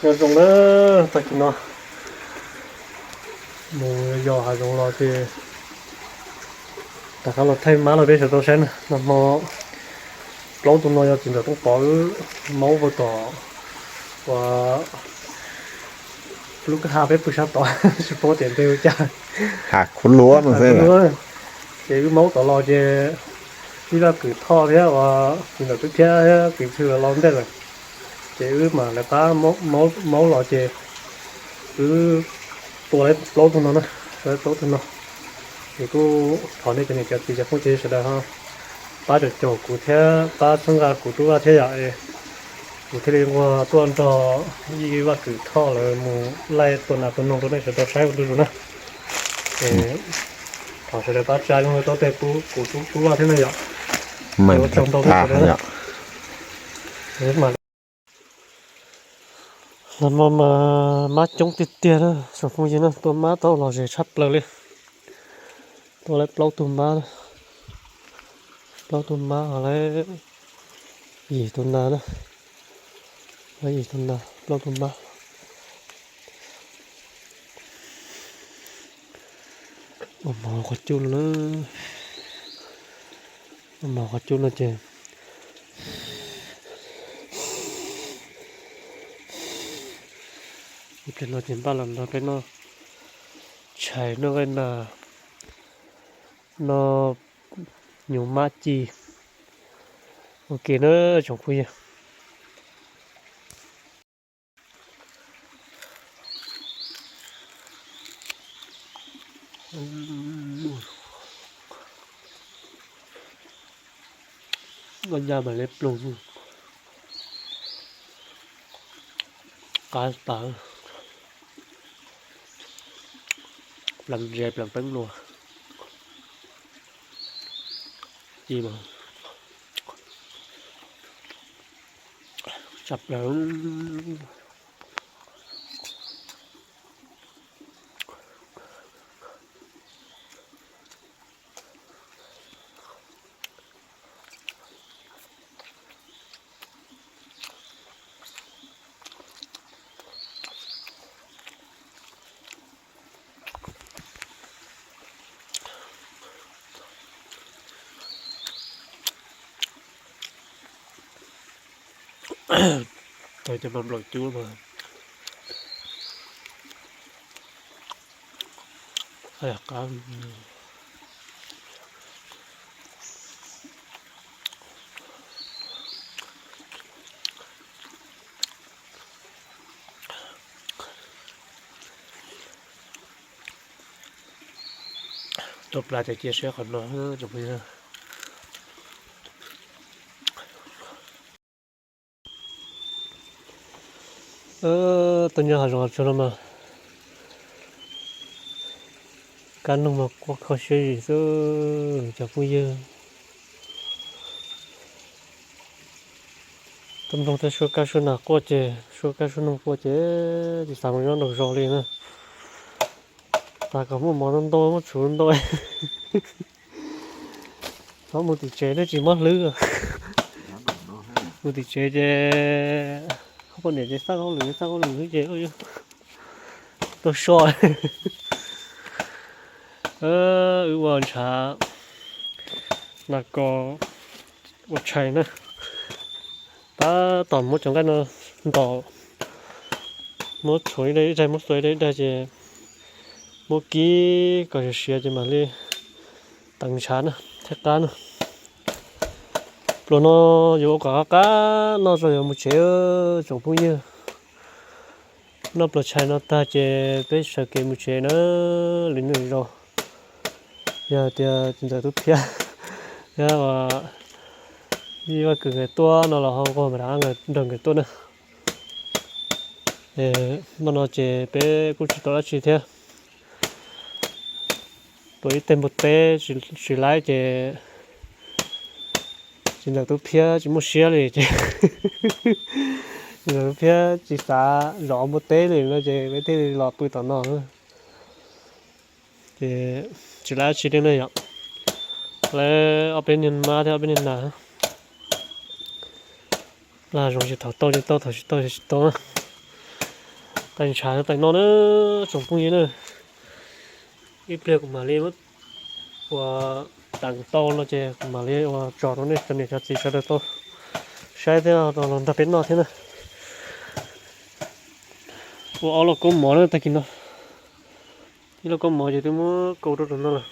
Nyob zoo na, tag kis no mus yos hav zoov los ces rov qab los thaij mab rau peb sawv daws tau saib na. Nag hmo plaub tug no yog txiv ntxawm Tooj Pov wb maub puag tom uas lub kwj ha peb pw sab tod, tsis paub tias ntej ua cas. Hav khuv luav no xwb. Ces wb maub tod los ces ib Vaj Kwm Thoj thiab uas txiv ntxawm Tub Phiab thiab kwv Txwj los ntej lawm, ces wb mam lawv qab maub los ces wb tua lawv plaub tug no na, tua lawv plaub tug no. Ces kuj thov nej cov niam cov txiv cov phooj cov ywg sawv daws ho pab caum caum kuv thiab pab txhawb nqa kuv tub Vaj thiab yom. Kuv thiaj li nquag tuaj nrog ib Vaj Kwm Thoj lawv mus laij tua nas tua noog rau nej sawv daws saib ua ntu zus na. Ces thov sawv daws pab tsa zoo tau tej pub kuv tub Vaj thiab na yom. Ua tsaug ntau rau sawv daws. Nag hmo mas mab coob tiag tiag na tsoom phooj ywg na, tua mab tau lom zem tshaj plaws li. Tua lawv plaub tug mab, plaub tug mab ho lawv yim tus nas na, lawv yim tus nas plaub tug mab. Ua mov qhov cub no, ua mov qhov cub no ces ib pliag no ces npaj los nrog peb noj tshais noj nqaij nas, noj nyuv mab ci. Ok na tsoom phooj ywg. Noj nyab mam li ploog, qab tas, pleev ntses pleev peeb luaj, ci mas tshaj plaws. Tau cov mas nplaum cub mas qab. Tua plas ces cia siab qhov no tsoom phooj ywg. Tuaj nyob hav zoov hav tsuag no mas kab noog mas quaj kho siab zim xwb cov phooj ywg. Tuaj nplooj tej suab kab suab nas quaj ces, suab kab suab noog quaj ces tsis xav mus nyob nraum zos li na. Xav kom muaj mov ntau ntau muaj tshua ntau. Txhob mus tim tsev thiaj tsis mob hlwb. Mus tim tsev ces poj niam ces xaj hauj lwm xaj hauj lwm xwb ces tuaj soj. Wb ua ntshav nas kos ua tshais na. Tab tom muab cov nqaij no ntaus, muab tshuav ib daig ib daig, muab xuas ib daig ib daig ces muab kib kom siav siav ces mam li teev ntshav na, thiab qab na. Pluas no yuav ua kom qab qab noj tso yuav mus tsev tsoom phooj ywg. Noj pluas tshais no tag ces peb sawv kev mus tsev na, li nws zoo. Yog tias txiv ntxawm Tub Phiab thiab ua ib Vaj Kwm nkawd tuaj no los ho nquag mas rov qab nrog nkawd tuaj na. Hmo no ces peb kuj tsis tau dab tsi thiab. Tuav ib teg npua teb tsis laib ces txiv ntxawm Tub Phiab tsis muaj siab li ces txiv ntxawm Tub Phiab tsis xav zov npua teb li no ces peb thiaj li los pw tom no. Ces tsis laib dab tsi li na yom. Lawv ob peb niag mab thiab ob peb niag nas. Plag zoo ces thaum tau ces tau, thaum tsis tau ces tsis tau na. Tais ntshav tais no na, tsoom phooj ywg na, ib pliag kuv mam li ua teev tau no ces kuv mam li ua tso rau nej cov niam cov txiv sawv daws tau saib thiab los nrog peb noj thiab na. Ua ob lauj kaub mov na tag kis no. Ib lauj kaub mov ces twb muab kau rau rau no lawm.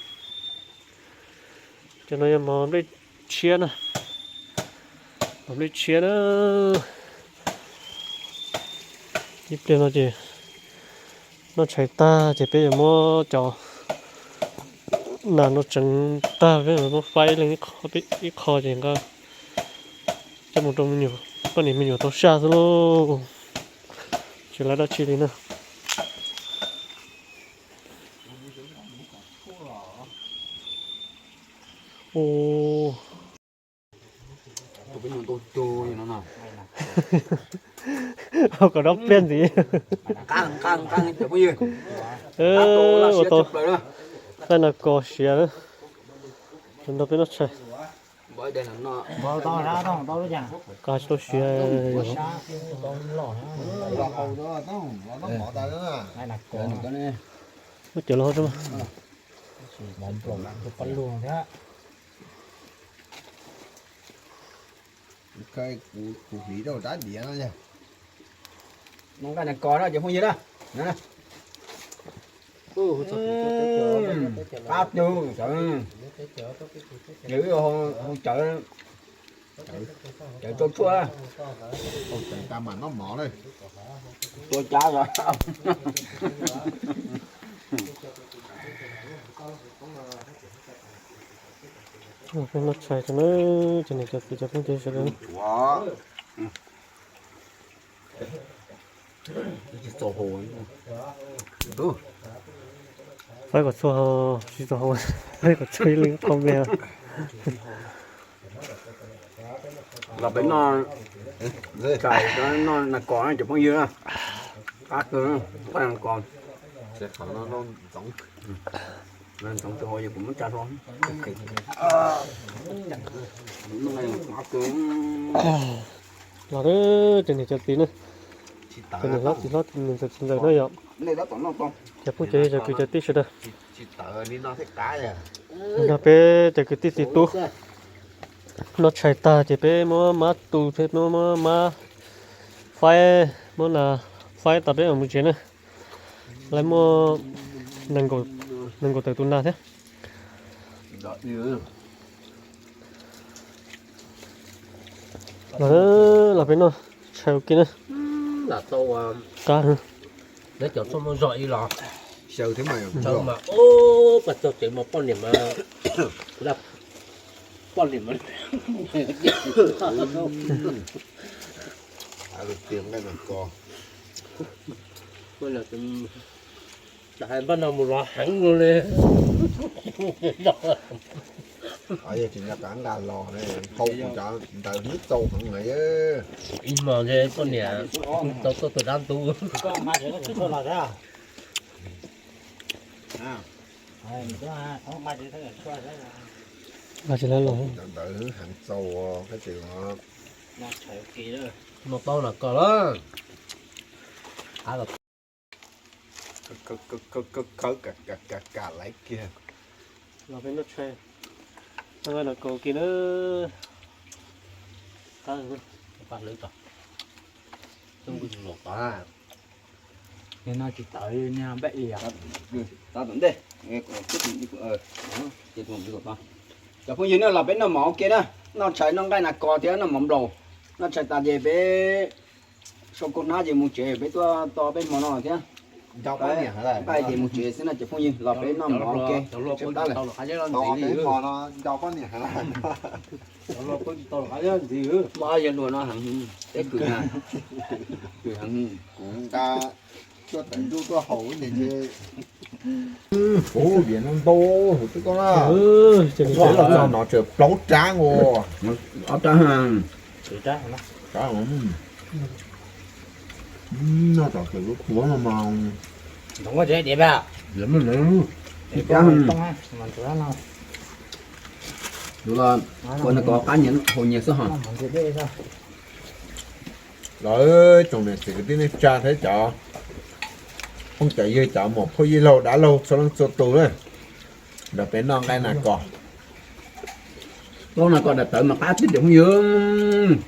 Cov no yog mov nplej tshiab na. Mov nplej tshiab na. Ib pliag no ces noj tshais tag ces peb yuav muab cov nas no tseev tag peb yuav muab faib leej ib qho ces nqa coj mus rau me nyuam, poj niam me nyuam tau saj xwb lauj. Tsis lawv dab tsi li na. Tus peb nyuag ntau tug no no. Kom dob pliag ntxiv. Nqa nqa nqa cov phooj ywg. Ua tau nqaij nas kos siav na. Nrog peb noj tshais. Nqa tsis tau siav. Muab cawv los hau tso mas. Kuv hliv rau rab diav no. Nqa nas kos no cov phooj ywg na. Qab tug cawv, cawv, cawv tsau tshuaj, cawv tas mam noj mov na. Tua cab os. Peb noj tshais rau na, cov niam cov txiv cov phooj cov ywg sawv daws. Faib kom txhua, tsis txhua, faib kom txhua ib leeg qho me. Los peb noj, noj nas kos cov phooj ywg na. Qab kawg, noj nas kos. Ntxoov tsis hau kuv muab tsa hlo. Los cov niam cov txiv na, cov niam hlob txiv hlob txiv ntxawm txiv ntxawm na yom. Cov phooj cov ywg cov kwv cov tij sawv daws, nrog peb cov kwv tij txiv tub noj tshais tag ces peb muab mab tu thiab muab mab faib, muab nas faib tas peb mam mus tsev na. Lawv muaj nees nkaum tawm tus nas thiab. Los, los peb noj tshais ua ke na. Qab heev. Xyaw thiab mas, mas ub, pas txog tsev mas poj niam mas, poj niam mas, tias nqaij nas kos. Npaj no mus los heev li. Yog tsis nco qab nqa los ne, hau kuv cov ntawd hnub txaus heev lawm. Ib hmos ntshe poj niam tau tuaj tus dab ntub. Nqa tsis tau los. Cov ntawd heev txaus, hais tias no tau los koj lawm. Khawb kam kam kam laiv kiag. Los peb noj tshais, noj nqaij nas kos ua ke na. Qab heev. Cov phooj ywg na, los peb noj mov ua ke na, noj tshais noj nqaij nas kos thiab noj mov nplaum. Noj tshais tas ces peb sau kaub hnab ces mus tsev, peb tuaj tos peb hmo no thiab. Nqaij ces mus tsev xwb na cov phooj ywg, los peb noj mov ua ke. Peb hmo no nco poj niam heev. Muaj ob yawg hluas no heev, peb kwv na, kwv heev. Kuv nqa tuaj tawm ntuj tuaj haus ces, ub, vias no ntau hauv twb koj na. Los txog no tseem plaub rab nkaus. Ob rab. Rab, noj tom tseem lub tuav no mas. Ua no kos qab nyias haus nyias xwb hos. Los tsoom niam txiv kwv tij neej tsa thiab cov Phooj cov ywg cov muam phooj ywg laug dab laug txhua leej txhua tus na, nrog peb noj nqaij nas kos. Nqaij nas kos daim tawv mas qab tib phooj ywg.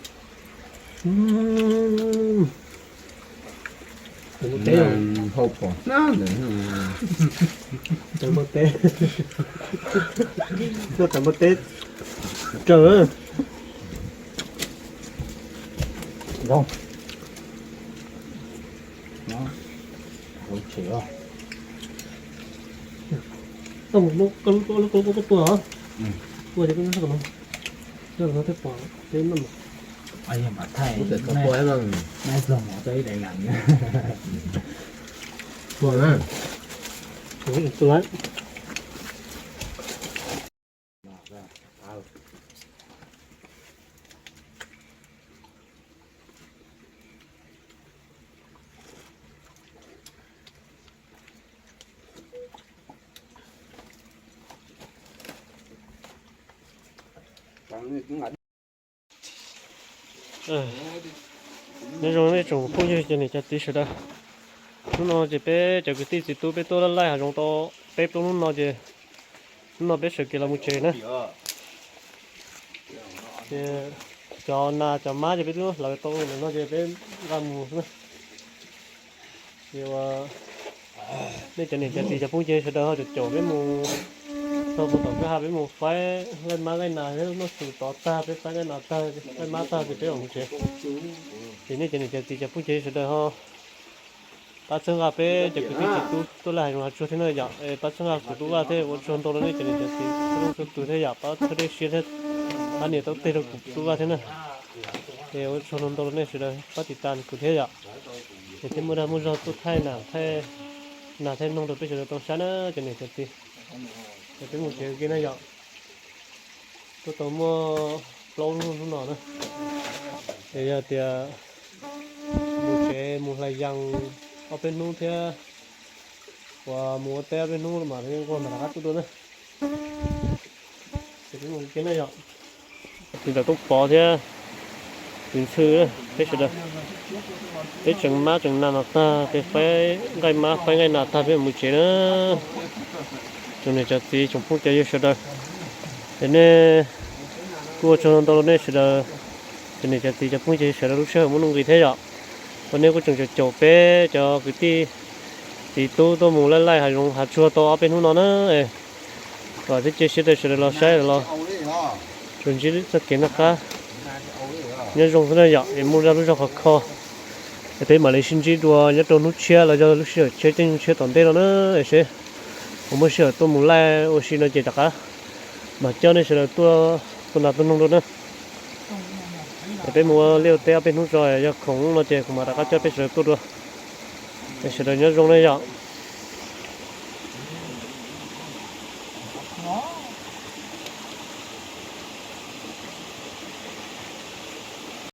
Hauj pom na. Tawv npua teb. Noj tawv npua teb. Raws. Zoo. Tua ces koj tua, tua ces koj no, no thiaj pom peb noj. Tua na. Nyob zoo nej tsoom phooj ywg cov niam cov txiv sawv daws. Hnub no ces peb cov kwv tij txiv tub peb tuaj laij laij hav zoov tau peb plaub hnub no ces hnub no peb sawv kev los mus tsev na. Ces cov nas cov mab ces peb twb hlawv tau lawm no ces peb nqa mus xwb na. Ces uas nej cov niam cov txiv cov phooj ywg sawv daws ho caum caum peb mus txog puag tom kwj ha peb mus faib nqaij mab nqaij nas thiab noj su tod tag peb faib nqaij nas tag nqaij mab tag ces peb mam mus tsev. Ces nej cov niam cov txiv cov phooj ywg sawv daws ho pab txhawb nqa peb cov kwv tij txiv tub tuaj laij hav zoov hav tsuag thiab na yom. Pab txhawb nqa kuv tub Vaj thiab ua tsaug ntau rau nej cov niam cov txiv txhua leej txhua tus thiab yom, pab txhawb dej siab thiab pab nias taub teg rau kuv tub Vaj thiab na. Es ua tsaug ntau rau nej sawv daws pab tiv tas kuv thiab yom. Es thiaj muaj dag muaj zog tuaj thaij nas thaij, nas thaij noog rau peb sawv daws tau saib na cov niam cov txiv. Es peb mus tsev ua ke na yom. Tuaj tau muaj plaub hnub no na. Es yog tias mus tsev mus hlais yees ob peb hnub thiab uas mus ua teb ob peb hnub mas yeej nquag mas rov qab tuaj dua na. Ces peb mus ua ke na yom. Txiv ntxawm Tooj Pov thiab txiv ntxhw peb sawv daws, peb tseem mab tseem nas no tag ces faib nqaij mab faib nqaij nas tag peb mus tsev na. Tsoom niam cov txiv tsoom phooj cov ywg sawv daws, es nej kuj ua tsaug ntau rau nej sawv daws, cov niam cov txiv cov phooj cov ywg sawv daws lub sij hawm muaj nuj nqis thiab yom. Ua nej kuj tseem caum caum peb cov kwv tij txiv tub tuaj mus laij laij hav zoov hav tsuag tau ob peb hnub no na. Kom thiab cia siab rau sawv daws los saib los tsuas ntsib txoj kev noj qab nyob zoo xwb na yom, es muaj zaj lub zog khov kho. Es peb mam li sib ntsib dua nyob rau hnub tshiab los yog lub sij hawm tshiab caij nyoog tshiab tom ntej no na. Es seb puas muaj sij hawm tuaj mus laij ua si no ces rov qab mam coj nej sawv daws tuaj tua nas tua noog dua na. Es peb mus ua liaj ua teb ob peb hnub tso, yog khoom no ces kuv mam rov qab coj peb sawv daws tuaj dua. Es sawv daws nyob zoo na yom.